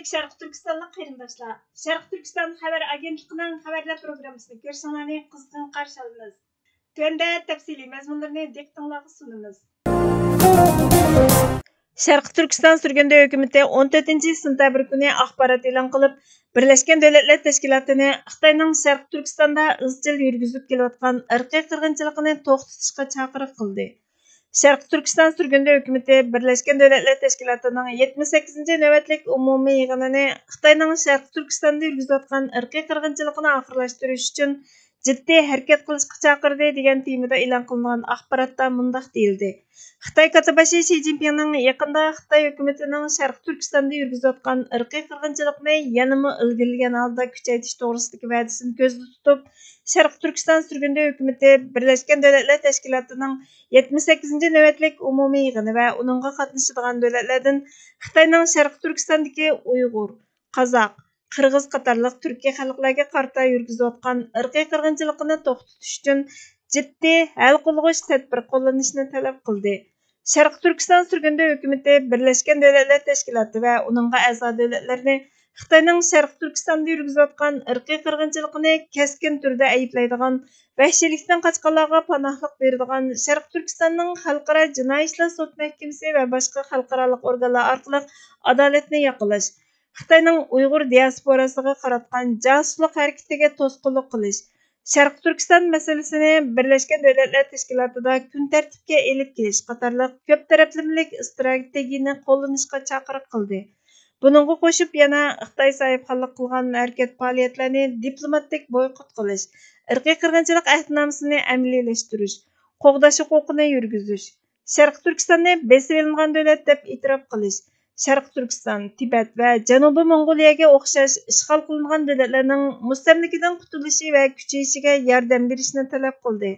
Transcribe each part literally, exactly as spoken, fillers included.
شەرقىي تۈركىستانلىق قېرىنداشلار، شەرقىي تۈركىستان خەۋەر ئاگېنتلىقىنىڭ خەۋەرلەر پروگراممىسىنى كۆرۈشۈڭلارنى قىزغىن قارشى ئالىمىز. تۆۋەندە تەپسىلىي مەزمۇنلىرىنى دىققىتىڭلارغا سۇنىمىز. شەرقىي تۈركىستان سۈرگۈندە ھۆكۈمىتى ئون تۆتىنچى سېنتەبىر كۈنى ئاخبارات ئېلان قىلىپ، بىرلەشكەن دۆلەتلەر تەشكىلاتىنى خىتاينىڭ شەرقىي تۈركىستاندا ئىزچىل يۈرگۈزۈپ كېلىۋاتقان ئىرقىي قىرغىنچىلىقىنى توختىتىشقا چاقىرىق قىلدى. شەرقىي تۈركىستان سۈرگۈندە ھۆكۈمىتى بىرلەشكەن دۆلەتلەر تەشكىلاتىنىڭ يەتمىش سەككىزىنچى نۆۋەتلىك ئومۇمىي يىغىنىنى خىتاينىڭ شەرقىي تۈركىستاندا يۈرگۈزۈۋاتقان ئىرقىي قىرغىنچىلىقىنى ئاخىرلاشتۇرۇش ئۈچۈن جىددىي ھەرىكەت قىلىشقا چاقىردى، دېگەن تېمىدا ئېلان قىلىنغان ئاخباراتتا مۇنداق دېيىلدى: خىتاي كاتتىباشى شى جىنپىڭنىڭ يېقىندا خىتاي ھۆكۈمىتىنىڭ شەرقىي تۈركىستاندا يۈرگۈزۈۋاتقان ئىرقىي قىرغىنچىلىقنى يەنىمۇ ئىلگىرىلىگەن ھالدا كۈچەيتىش توغرىسىدىكى ۋەدىسىنى كۆزدە تۇتۇپ، شەرقىي تۈركىستان سۈرگۈندە ھۆكۈمىتى بىرلەشكەن دۆلەتلەر تەشكىلاتىنىڭ يەتمىش سەككىزىنچى نۆۋەتلىك ئومۇمىي يىغىنى ۋە ئۇنىڭغا قاتنىشىدىغان دۆلەتلەردىن خىتاينىڭ شەرقىي تۈركىستاندىكى ئۇيغۇر، قازاق، قىرغىز قاتارلىق تۈركىي خەلقلەرگە قارىتا يۈرگۈزۈۋاتقان ئىرقىي قىرغىنچىلىقىنى توختىتىش ئۈچۈن جىددىي ھەل قىلغۇچ تەدبىر قوللىنىشنى تەلەپ قىلدى. شەرقىي تۈركىستان سۈرگۈندە ھۆكۈمىتى بىرلەشكەن دۆلەتلەر تەشكىلاتى ۋە ئۇنىڭغا ئەزا دۆلەتلەرنى خىتاينىڭ شەرقىي تۈركىستاندا يۈرگۈزۈۋاتقان ئىرقىي قىرغىنچىلىقىنى كەسكىن تۈردە ئەيىبلەيدىغان، ۋەھشىيلىكتىن قاچقانلارغا پاناھلىق بېرىدىغان، شەرقىي تۈركىستاننىڭ خەلقئارا جىنايى ئىشلار سوت مەھكىمىسى ۋە باشقا خەلقئارالىق ئورگانلار ئارقىلىق ئادالەتنى ياقىلاش، خىتاينىڭ ئۇيغۇر دىياسپوراسىغا قاراتقان جاسۇسلۇق ھەرىكىتىگە توسقۇنلۇق قىلىش، شەرقىي تۈركىستان مەسىلىسىنى بىرلەشكەن دۆلەتلەر تەشكىلاتىدا كۈن تەرتىپكە ئېلىپ كېلىش قاتارلىق كۆپ تەرەپلىمىلىك ئىستراتېگىيەنى قوللىنىشقا چاقىرىق قىلدى. بۇنىڭغا قوشۇپ يەنە خىتاي ساھىبخانلىق قىلغان ھەرىكەت پائالىيەتلەرنى دىپلوماتىك بويكوت قىلىش، ئىرقىي قىرغىنچىلىق ئەھدىنامىسىنى ئەمەلىيلەشتۈرۈش، قوغداش ھوقۇقىنى يۈرگۈزۈش، شەرقىي تۈركىستاننى بېسىۋېلىنغان دۆلەت دەپ ئېتىراپ قىلىش، شەرقىي تۈركىستان، تىبەت ۋە جەنۇبىي موڭغۇلىيەگە ئوخشاش ئىشغال قىلىنغان دۆلەتلەرنىڭ مۇستەملىكىدىن قۇتۇلۇشى ۋە كۈچىيىشىگە ياردەم بېرىشنى تەلەپ قىلدى.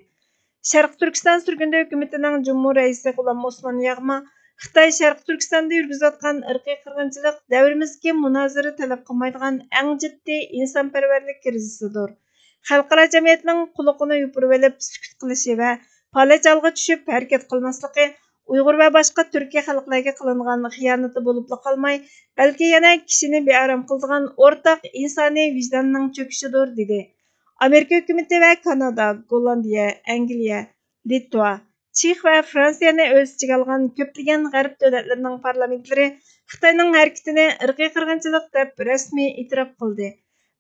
شەرقىي تۈركىستان سۈرگۈندە ھۆكۈمىتىنىڭ جۇمھۇر رەئىسى غۇلام ئوسمان ياغما خىتاي شەرقىي تۈركىستاندا يۈرگۈزۈۋاتقان ئىرقىي قىرغىنچىلىق دەۋرىمىزدىكى مۇنازىرە تەلەپ قىلمايدىغان ئەڭ جىددىي ئىنسانپەرۋەرلىك كىرىزىسىدۇر. خەلقئارا جەمئىيەتنىڭ قۇلىقىنى يوپۇرۇۋېلىپ سۈكۈت قىلىشى ۋە پالەچ ھالغا چۈشۈپ ھەرىكەت قىلماسلىقى ئۇيغۇر ۋە باشقا تۈركىي خەلقلەرگە قىلىنغان خىيانىتى بولۇپلا قالماي، بەلكى يەنە كىشىنى بىئارام قىلىدىغان ئورتاق ئىنسانىي ۋىجداننىڭ چۆكۈشىدۇر، دېدى. ئامېرىكا ھۆكۈمىتى ۋە كانادا، گوللاندىيە، ئەنگلىيە، لىتۋا، چېخ ۋە فرانسىيەنى ئۆز ئىچىگە ئالغان كۆپلىگەن غەرب دۆلەتلىرىنىڭ پارلامېنتلىرى خىتاينىڭ ھەرىكىتىنى ئىرقىي قىرغىنچىلىق دەپ رەسمىي ئېتىراپ قىلدى.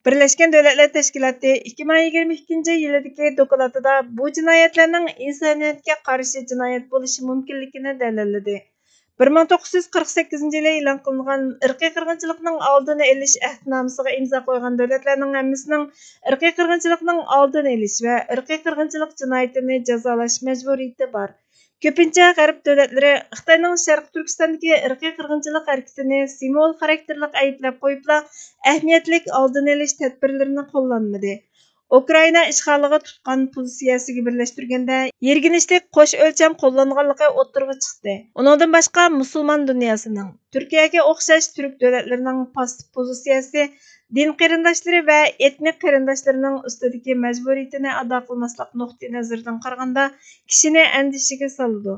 بىرلەشكەن دۆلەتلەر تەشكىلاتى ئىككى مىڭ يىگىرمە ئىككىنچى يىلىدىكى دوكلاتىدا بۇ جىنايەتلەرنىڭ ئىنسانىيەتكە قارشى جىنايەت بولۇشى مۇمكىنلىكىنى دەلىللىدى. بىر مىڭ توققۇز يۈز قىرىق سەككىزىنچى يىلى ئېلان قىلىنغان ئىرقىي قىرغىنچىلىقنىڭ ئالدىنى ئېلىش ئەھدىنامىسىغا ئىمزا قويغان دۆلەتلەرنىڭ ھەممىسىنىڭ ئىرقىي قىرغىنچىلىقنىڭ ئالدىنى ئېلىش ۋە ئىرقىي قىرغىنچىلىق جىنايىتىنى جازالاش مەجبۇرىيىتى بار. كۆپىنچە غەرب دۆلەتلىرى خىتاينىڭ شەرقىي تۈركىستاندىكى ئىرقىي قىرغىنچىلىق ھەرىكىتىنى سىمۋول خاراكتېرلىك ئەيىبلەپ قويۇپلا، ئەھمىيەتلىك ئالدىنى ئېلىش تەدبىرلىرىنى قوللانمىدى. ئۇكرائىنا ئىشغالىغا تۇتقان پوزىتسىيەسىگە بىرلەشتۈرگەندە، يىرگىنچلىك قوش ئۆلچەم قوللانغانلىقى ئوتتۇرىغا چىقتى. ئۇنىڭدىن باشقا، مۇسۇلمان دۇنياسىنىڭ، تۈركىيەگە ئوخشاش تۈرك دۆلەتلىرىنىڭ پاسسىپ پوزىتسىيەسى دىن قېرىنداشلىرى ۋە ئېتنىك قېرىنداشلىرىنىڭ ئۈستىدىكى مەجبۇرىيىتىنى ئادا قىلماسلىق نۇقتىئىنەزىرىدىن قارىغاندا، كىشىنى ئەندىشىگە سالىدۇ.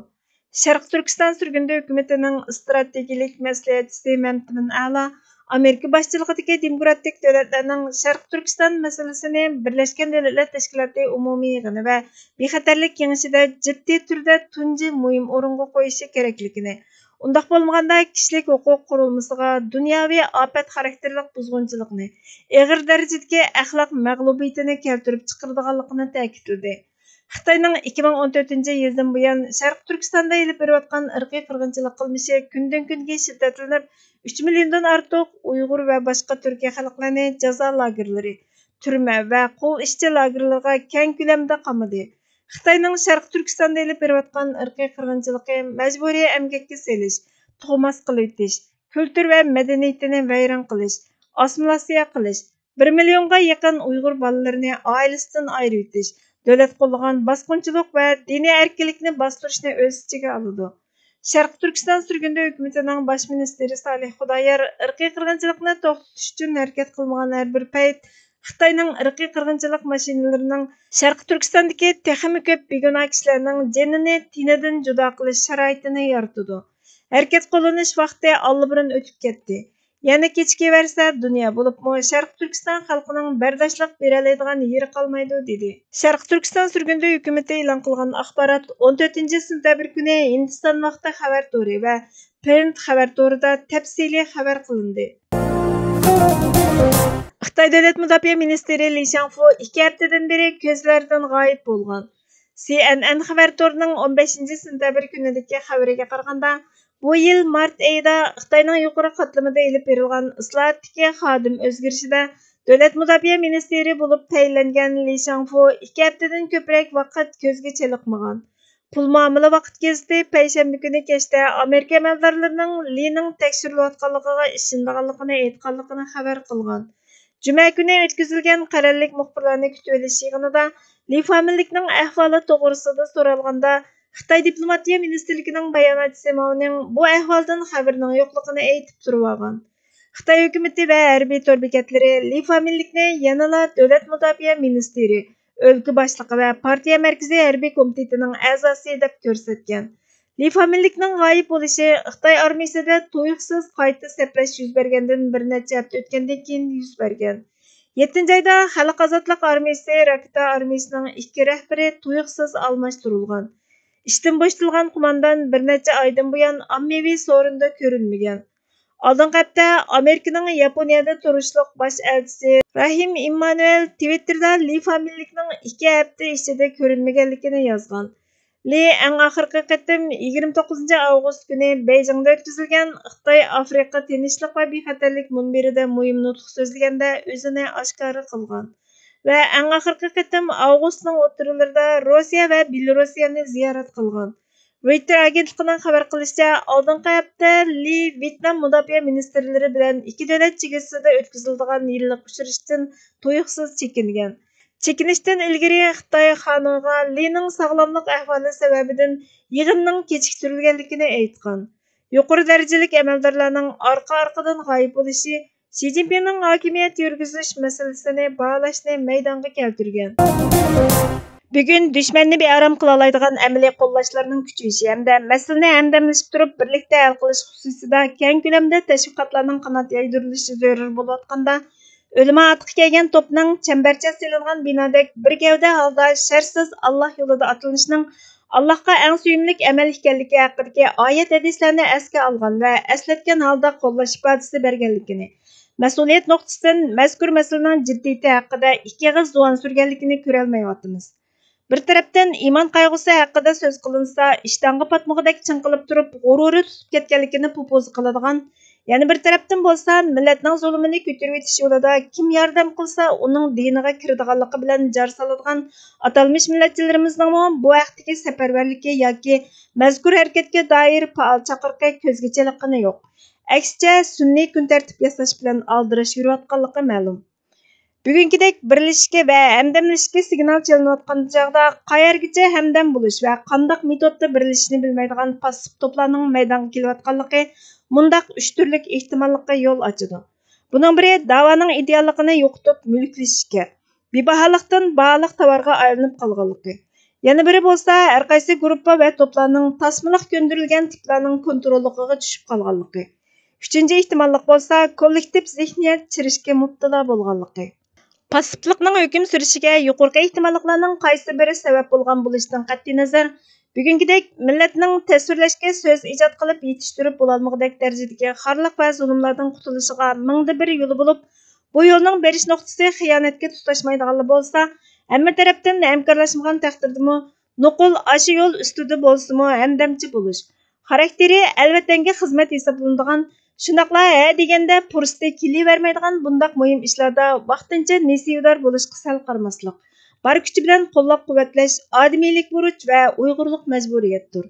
شەرقىي تۈركىستان سۈرگۈندە ھۆكۈمىتىنىڭ ئىستراتېگىيەلىك مەسلىھەتچىسى مەمتىمىن ئەلا ئامېرىكا باشچىلىقىدىكى دېموكراتىك دۆلەتلەرنىڭ شەرقىي تۈركىستان مەسىلىسىنى بىرلەشكەن دۆلەتلەر تەشكىلاتى ئومۇمىي يىغىنى ۋە بىخەتەرلىك كېڭىشىدە جىددىي تۈردە تۇنجى مۇھىم ئورۇنغا قويۇشى كېرەكلىكىنى، ئۇنداق بولمىغاندا كىشىلىك ھوقۇق قۇرۇلمىسىغا دۇنياۋى ئاپەت خاراكتېرلىك بۇزغۇنچىلىقنى، ئېغىر دەرىجىدىكى ئەخلاق مەغلۇبىيىتىنى كەلتۈرۈپ چىقىرىدىغانلىقىنى تەكىتلىدى. خىتاينىڭ ئىككى مىڭ ئون تۆتىنچى يىلدىن بۇيان شەرقىي تۈركىستاندا ئېلىپ بېرىۋاتقان ئىرقىي قىرغىنچىلىق قىلمىشى كۈندىن-كۈنگە شىددەتلىنىپ، ئۈچ مىليوندىن ئارتۇق ئۇيغۇر ۋە باشقا تۈركىي خەلقلەرنى جازا لاگېرلىرى، تۈرمە ۋە قول ئىشچى لاگېرلىرىغا كەڭ كۆلەمدە قامىدى. خىتاينىڭ شەرقىي تۈركىستاندا ئېلىپ بېرىۋاتقان ئىرقىي قىرغىنچىلىقى مەجبۇرىي ئەمگەككە سېلىش، تۇغماس قىلىۋېتىش، كۈلتۈر ۋە مەدەنىيىتىنى ۋەيران قىلىش، ئاسسىمىلياتسىيە قىلىش، بىر مىليونغا يېقىن ئۇيغۇر بالىلىرىنى ئائىلىسىدىن ئايرىۋېتىش، دۆلەت قوللىغان باسقۇنچىلىق ۋە دىنىي ئەركىنلىكنى باستۇرۇشنى ئۆز ئىچىگە ئالىدۇ. شەرقىي تۈركىستان سۈرگۈندە ھۆكۈمىتىنىڭ باش مىنىستىرى سالىھ خۇدايار ئىرقىي قىرغىنچىلىقنى توختىتىش ئۈچۈن ھەرىكەت قىلمىغان ھەر بىر پەيت خىتاينىڭ ئىرقىي قىرغىنچىلىق ماشىنىلىرىنىڭ شەرقىي تۈركىستاندىكى تېخىمۇ كۆپ بىگۇناھ كىشىلەرنىڭ جېنىنى تېنىدىن جۇدا قىلىش شارائىتىنى يارىتىدۇ. ھەرىكەت قوللىنىش ۋاقتى ئاللىبۇرۇن ئۆتۈپ كەتتى. يەنە كېچىكىۋەرسە، دۇنيا، بولۇپمۇ شەرقىي تۈركىستان خەلقىنىڭ بەرداشلىق بېرەلەيدىغان يېرى قالمايدۇ، دېدى. شەرقىي تۈركىستان سۈرگۈندە ھۆكۈمىتى ئېلان قىلغان ئاخبارات ئون تۆتىنچى سېنتەبىر كۈنى ھىندىستان ۋاقتى خەۋەر تورى ۋە پرىنت خەۋەر تورىدا تەپسىلىي خەۋەر قىلىندى. خىتاي دۆلەت مۇداپىئە مىنىستىرى لى شاڭفۇ ئىككى ھەپتىدىن بېرى كۆزلەردىن غايىب بولغان. سى ئېن ئېن خەۋەر تورىنىڭ ئون بەشىنچى سېنتەبىر كۈنىدىكى خەۋىرىگە قارىغاندا، بۇ يىل مارت ئېيىدا خىتاينىڭ يۇقىرى قاتلىمىدا ئېلىپ بېرىلغان ئىسلاھاتتىكى خادىم ئۆزگىرىشىدە دۆلەت مۇداپىئە مىنىستىرى بولۇپ تەيىنلەنگەن لى شاڭفۇ ئىككى ھەپتىدىن كۆپرەك ۋاقىت كۆزگە چېلىقمىغان. پۇل مۇئامىلە ۋاقىت گېزىتى پەيشەنبە كۈنى كەچتە ئامېرىكا ئەمەلدارلىرىنىڭ لىنىڭ تەكشۈرۈلۈۋاتقانلىقىغا ئىشىنىدىغانلىقىنى ئېيتقانلىقىنى خەۋەر قىلغان. جۈمە كۈنى ئۆتكۈزۈلگەن قەرەللىك مۇخبىرلارنى كۈتۈۋېلىش يىغىنىدا لى فامىلىلىكنىڭ ئەھۋالى توغرىسىدا سورالغاندا، خىتاي دىپلوماتىيە مىنىستىرلىكىنىڭ باياناتچىسى ماۋنىڭ بۇ ئەھۋالدىن خەۋىرىنىڭ يوقلۇقىنى ئېيتىپ تۇرۇۋالغان. خىتاي ھۆكۈمىتى ۋە ھەربىي تور بېكەتلىرى لى فامىلىلىكنى يەنىلا دۆلەت مۇداپىئە مىنىستىرى، ئۆلكە باشلىقى ۋە پارتىيە مەركىزىي ھەربىي كومىتېتىنىڭ ئەزاسى دەپ كۆرسەتكەن. لى فامىلىلىكنىڭ غايىب بولۇشى خىتاي ئارمىيىسىدە تۇيۇقسىز قايتا سەپلەش يۈز بەرگەندىن بىر نەچچە ھەپتە ئۆتكەندىن كېيىن يۈز بەرگەن. يەتتىنچى ئايدا خەلق ئازادلىق ئارمىيىسى راكېتا ئارمىيىسىنىڭ ئىككى رەھبىرى تۇيۇقسىز ئالماشتۇرۇلغان. ئىشتىن بوشىتىلغان قوماندان بىر نەچچە ئايدىن بۇيان ئاممىۋى سورۇندا كۆرۈنمىگەن. ئالدىنقى ھەپتە ئامېرىكىنىڭ ياپونىيەدە تۇرۇشلۇق باش ئەلچىسى راھىم ئىممانۇئېل تىۋىتتېردا لى فامىلىلىكنىڭ ئىككى ھەپتە ئىچىدە كۆرۈنمىگەنلىكىنى يازغان. لى ئەڭ ئاخىرقى قېتىم يىگىرمە توققۇزىنچى ئاۋغۇست كۈنى بېيجىڭدا ئۆتكۈزۈلگەن خىتاي ئافرىقا تىنچلىق ۋە بىخەتەرلىك مۇنبىرىدە مۇھىم نۇتۇق سۆزلىگەندە ئۆزىنى ئاشكارا قىلغان ۋە ئەڭ ئاخىرقى قېتىم ئاۋغۇستنىڭ ئوتتۇرىلىرىدا روسىيە ۋە بېلوروسىيەنى زىيارەت قىلغان. رويتېر ئاگېنتلىقىنىڭ خەۋەر قىلىشىچە، ئالدىنقى ھەپتە لى ۋيېتنام مۇداپىئە مىنىستىرلىرى بىلەن ئىككى دۆلەت چېگرىسىدا ئۆتكۈزۈلىدىغان يىللىق ئۇچرىشىشتىن تۇيۇقسىز چېكىنگەن. چېكىنىشتىن ئىلگىرى خىتاي خانويغا لىنىڭ ساغلاملىق ئەھۋالى سەۋەبىدىن يىغىننىڭ كېچىكتۈرۈلگەنلىكىنى ئېيتقان. يۇقىرى دەرىجىلىك ئەمەلدارلارنىڭ ئارقا-ئارقىدىن غايىب بولۇشى شى جىنپىڭنىڭ ھاكىمىيەت يۈرگۈزۈش مەسىلىسىنى باھالاشنى مەيدانغا كەلتۈرگەن. بۈگۈن دۈشمەننى بىئارام قىلالايدىغان ئەمەلىي قوللاشلارنىڭ كۈچىيىشى ھەمدە مەسىلىنى ھەمدەملىشىپ تۇرۇپ بىرلىكتە ھەل قىلىش خۇسۇسىدا كەڭ كۆلەمدە تەشۋىقاتلارنىڭ قانات يايدۇرۇلۇشى زۆرۈر بولۇۋاتقاندا، ئۆلىمائاتقا كەلگەن توپنىڭ چەمبەرچە سېلىنغان بىنادەك بىر گەۋدە ھالدا شەرتسىز ئاللاھ يولىدا ئاتلىنىشنىڭ ئاللاھقا ئەڭ سۆيۈملۈك ئەمەل ئىكەنلىكى ھەققىدىكى ئايەت ھەدىسلەرنى ئەسكە ئالغان ۋە ئەسلەتكەن ھالدا قوللاش ئىپادىسى بەرگەنلىكىنى، مەسئۇلىيەت نۇقتىسىدىن مەزكۇر مەسىلىنىڭ جىددىيىتى ھەققىدە ئىككى ئېغىز زۇۋان سۈرگەنلىكىنى كۆرەلمەيۋاتىمىز. بىر تەرەپتىن ئىمان قايغۇسى ھەققىدە سۆز قىلىنسا، ئىشتانغا پاتمىغۇدەك چىڭقىلىپ تۇرۇپ، غۇرۇرى تۇتۇپ كەتكەنلىكىنى پوپوزا قىلىدىغان، يەنە بىر تەرەپتىن بولسا، مىللەتنىڭ زۇلۇمىنى كۆتۈرۈۋېتىش يولىدا كىم ياردەم قىلسا، ئۇنىڭ دىنىغا كىرىدىغانلىقى بىلەن جار سالىدىغان ئاتالمىش مىللەتچىلىرىمىزنىڭمۇ بۇ ھەقتىكى سەپەرۋەرلىكى ياكى مەزكۇر ھەرىكەتكە دائىر پائال چاقىرىقى كۆزگە چېلىققىنى يوق. ئەكسىچە، سۈنئىي كۈن تەرتىپ ياساش بىلەن ئالدىراش يۈرۈۋاتقانلىقى مەلۇم. بۈگۈنكىدەك بىرلىشىشكە ۋە ھەمدەملىشىشكە سىگنال چېلىنىۋاتقان چاغدا، قەيەرگىچە ھەمدەم بولۇش ۋە قانداق مېتودتا بىرلىشىشنى بىلمەيدىغان پاسسىپ توپلارنىڭ مەيدانغا كېلىۋاتقانلىقى مۇنداق ئۈچ تۈرلۈك ئېھتىماللىققا يول ئاچىدۇ. بۇنىڭ بىرى داۋانىڭ ئىدىئاللىقىنى يوقىتىپ، مۈلۈكلىشىشكە، بىباھالىقتىن باھالىق تاۋارغا ئايلىنىپ قالغانلىقى. يەنە بىرى بولسا، ھەرقايسى گۇرۇپپا ۋە توپلارنىڭ تاسمىلىق كۆندۈرۈلگەن تىپلارنىڭ كونتروللۇقىغا چۈشۈپ قالغانلىقى. ئۈچىنچى ئېھتىماللىق بولسا، كوللېكتىپ زېھنىيەت چىرىشكە مۇپتىلا بولغانلىقى. پاسسىپلىقنىڭ ھۆكۈم سۈرۈشىگە يۇقىرىقى ئېھتىماللىقلارنىڭ قايسى بىرى سەۋەب بولغان بولۇشىدىن قەتئىينەزەر، بۈگۈنكىدەك مىللەتنىڭ تەسۋىرلەشكە سۆز ئىجاد قىلىپ يېتىشتۈرۈپ بولالمىغۇدەك دەرىجىدىكى خارلىق ۋە زۇلۇملاردىن قۇتۇلۇشىغا مىڭدا بىر يولى بولۇپ، بۇ يولنىڭ بېرىش نۇقتىسى خىيانەتكە تۇتاشمايدىغانلا بولسا، ھەممە تەرەپتىن ھەمكارلاشمىغان تەقدىردىمۇ، نوقۇل ئاشۇ يول ئۈستىدە بولسىمۇ ھەمدەمچى بولۇش، خاراكتېرى ئەلۋەتەنگە خىزمەت ھېسابلىنىدىغان، شۇنداقلا ھە دېگەندە پۇرسىتى كېلىۋەرمەيدىغان بۇنداق مۇھىم ئىشلاردا ۋاقتىنچە نېسىۋىدار بولۇشقا سەل قارىماسلىق، بار كۈچى بىلەن قوللاپ-قۇۋۋەتلەش ئادىمىيلىك بۇرچ ۋە ئۇيغۇرلۇق مەجبۇرىيەتتۇر.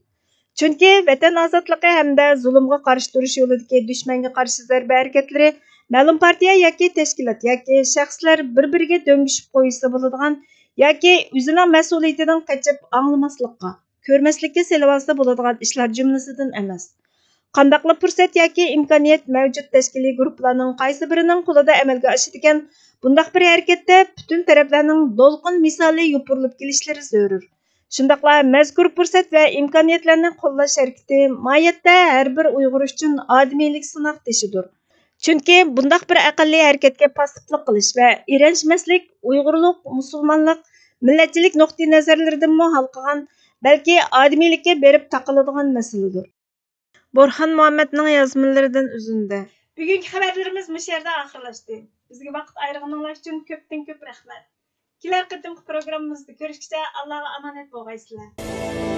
چۈنكى ۋەتەن ئازادلىقى ھەمدە زۇلۇمغا قارشى تۇرۇش يولىدىكى دۈشمەنگە قارشى زەربە ھەرىكەتلىرى مەلۇم پارتىيە ياكى تەشكىلات ياكى شەخسلەر بىر-بىرىگە دۆڭگىشىپ قويۇشسا بولىدىغان ياكى ئۆزىنىڭ مەسئۇلىيىتىدىن قېچىپ ئاڭلىماسلىققا، كۆرمەسلىككە سېلىۋالسا بولىدىغان ئىشلار جۈملىسىدىن ئەمەس. قانداقلا پۇرسەت ياكى ئىمكانىيەت مەۋجۇت تەشكىلىي گۇرۇپپىلارنىڭ قايسى بىرىنىڭ قولىدا ئەمەلگە ئاشىدىكەن، بۇنداق بىر ھەرىكەتتە پۈتۈن تەرەپلەرنىڭ دولقۇن مىسالى يوپۇرۇلۇپ كېلىشلىرى زۆرۈر. شۇنداقلا مەزكۇر پۇرسەت ۋە ئىمكانىيەتلەرنى قوللاش ھەرىكىتى ماھىيەتتە ھەر بىر ئۇيغۇر ئۈچۈن ئادىمىيلىك سىناق تېشىدۇر. چۈنكى بۇنداق بىر ئەقەللىي ھەرىكەتكە پاسسىپلىق قىلىش ۋە ئىرەنچمەسلىك ئۇيغۇرلۇق، مۇسۇلمانلىق، مىللەتچىلىك نۇقتىئىنەزەرلىرىدىنمۇ ھالقىغان، بەلكى ئادىمىيلىككە بېرىپ تاقىلىدىغان مەسىلىدۇر. بورھان مۇھەممەدنىڭ يازمىلىرىدىن ئۈزۈندە. بۈگۈنكى خەۋەرلىرىمىز مۇشۇ يەردە ئاخىرلاشتى. بىزگە ۋاقىت ئايرىغىنىڭلار ئۈچۈن كۆپتىن كۆپ رەھمەت. كېلەر قېتىمقى پروگراممىمىزدا كۆرۈشكىچە ئاللاغا ئامانەت بولغايسىلەر.